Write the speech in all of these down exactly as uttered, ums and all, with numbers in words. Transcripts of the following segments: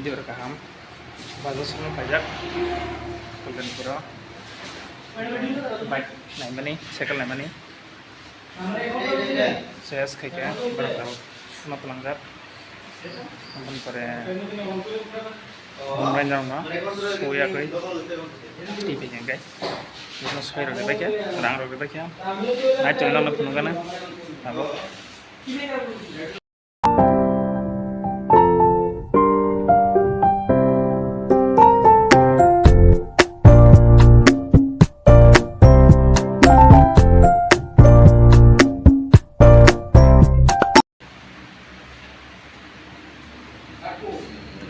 Jora kaham. Bajo songno paijak. Kulganipuro. Bike naimani, cycle naimani. Ses khaikhe, borok tabuk songno pwlangjak. Aboni pore, mobile rokno suyakwi twi phaikha hwnkhe. Bono soi rok ribaikha, rang rok ribaikha. Nai tongwi nokno phunukgana. Tabuk.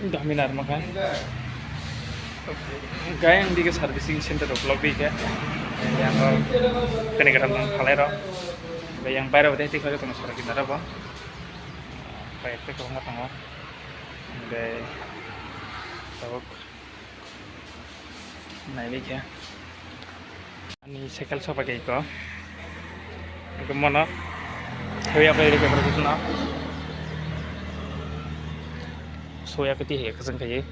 Dominar makan. Gaya yang di servicing center of lobby ke. Yang kene kadang nang khalai ro. Yang bayar udah tiga kali tengah servicing ada apa? Baik, itu kalau nggak tengah. Oke. Tabuk. Naibikhe. Ani cycle sopaikha iko. Iko mono. Soya khe rikhe borok no. Soya khe tihya kwchwng khaye.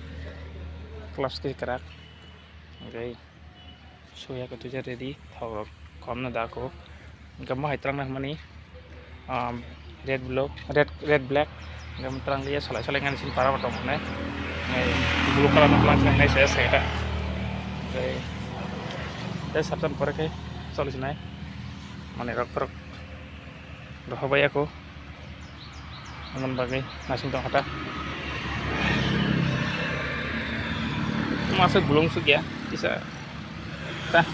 Clutch khe kwrak. Oke. Soya khe tuja ready. Thok rok kom no da ko. Hwnkhe mohai twlangna hwnmani, um, red blue, red, red black, hwnkhe twlang liya solai solai ngan sini para tong hwnwi. Hwnwi blue colour no twlang sinai se se ta. Hwnkhe tei sabsan pore khe choli sinai. Mane rok rok rohor bai ako. Amon bagwi nasing tong kha ta. Masa bulung suk ya, kisa ta.